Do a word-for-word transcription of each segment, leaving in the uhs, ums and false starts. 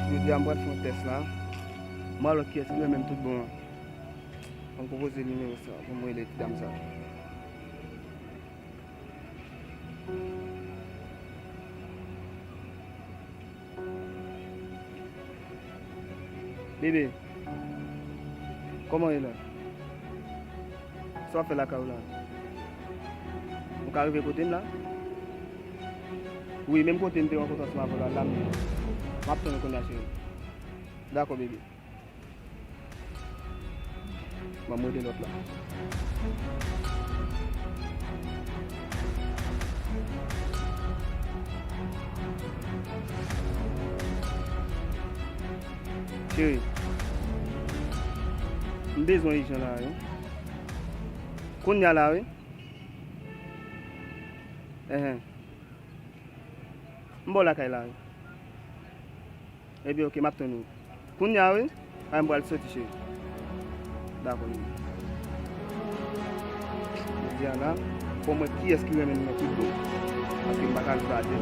Jodi a m pral fè yon tès la. M pral wè kiyès ki renmen m tout bon an. Ban m konpoze nimewo sa pou m rele ti dam sa. Bebe, kòman w ye la? Sa w ap fè lakay ou la? Ou ka rive kote m la? Wi, menm kote m te rankontre ansanm avè w la, la m ye. M ap tann ou kounye a, cheri. Dakò, bebe. Ban m rele lòt la. Cheri, m bezwen w ijan la, wi. Kounye a la, wi. Enhen. M ba w lakay la, wi. Ebyen, oke, m ap tann ou. Kounye a, wi. Ay, m pral soti, cheri. Dakò, wi. Jodi a la, fò m wè kiyès ki renmen m nan tout bon. Paske m pa ka viv a de.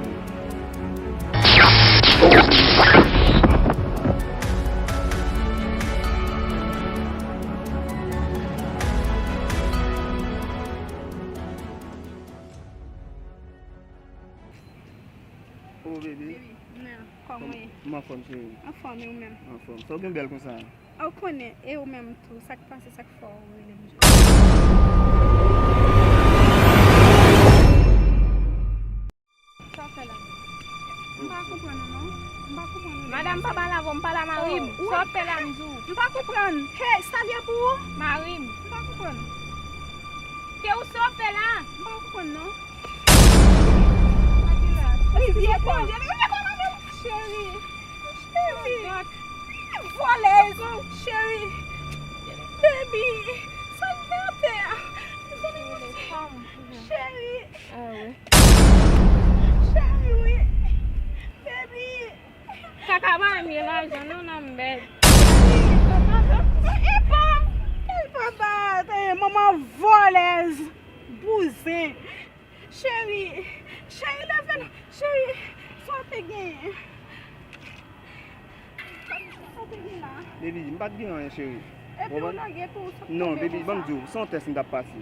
Oh, baby. Baby, men, kòman w ye? M anfòm, cheri. Anfòm, e ou menm? Anfòm. Sa w gen bèl konsa? Ou konnen, e ou menm tou, sa k pase, sa k fè w rele m jodi? Sa w fè la? M pa konprann ou non. M pa konprann ou. Madanm, pa pale avè m, pale a mari m. Oh, sa w ap fè la, m di w? M pa konprann. Hey, sa l ye pou ou? Mari m. M pa konprann. Ke ou sa w ap fè la? M pa konprann non. Li vye kòman? Li vye kòman menm? Cheri. Cheri. Vòlèz. Cheri. Baby. Sa l fè atè a? Cheri. Ah wi. Cheri, wi. Baby. Kaka pa m ye lajan non, nan m bèt. E pa m. E pa m. Manman vòlèz. Bouzen. Cheri. Cheri, leve non. Cheri, sa w te genyen? Sa w te gen la? Baby, m pa t gen anyen, cheri. Epi ou lage tou, sa k tonbe konsa? Non, baby, ban m di w, se yon tès m t ap pase.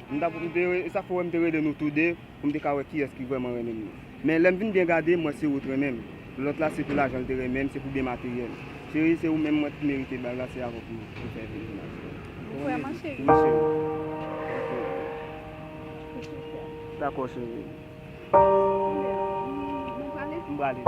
M t ap, m te, e sa fè w wè m te rele nou tou de, pou m te ka wè kiyès ki vrèman renmen m nan. Men lè m vin byen gade, m wè se ou t renmen m. Lòt la, se pou lajan l te renmen m, se pou byen materyèl. Cheri, se ou menm mwen t merite bay la, se avè w pou m fè vin la. Vrèman, cheri? Wi, cheri. Dakò, cheri. M prale? M prale.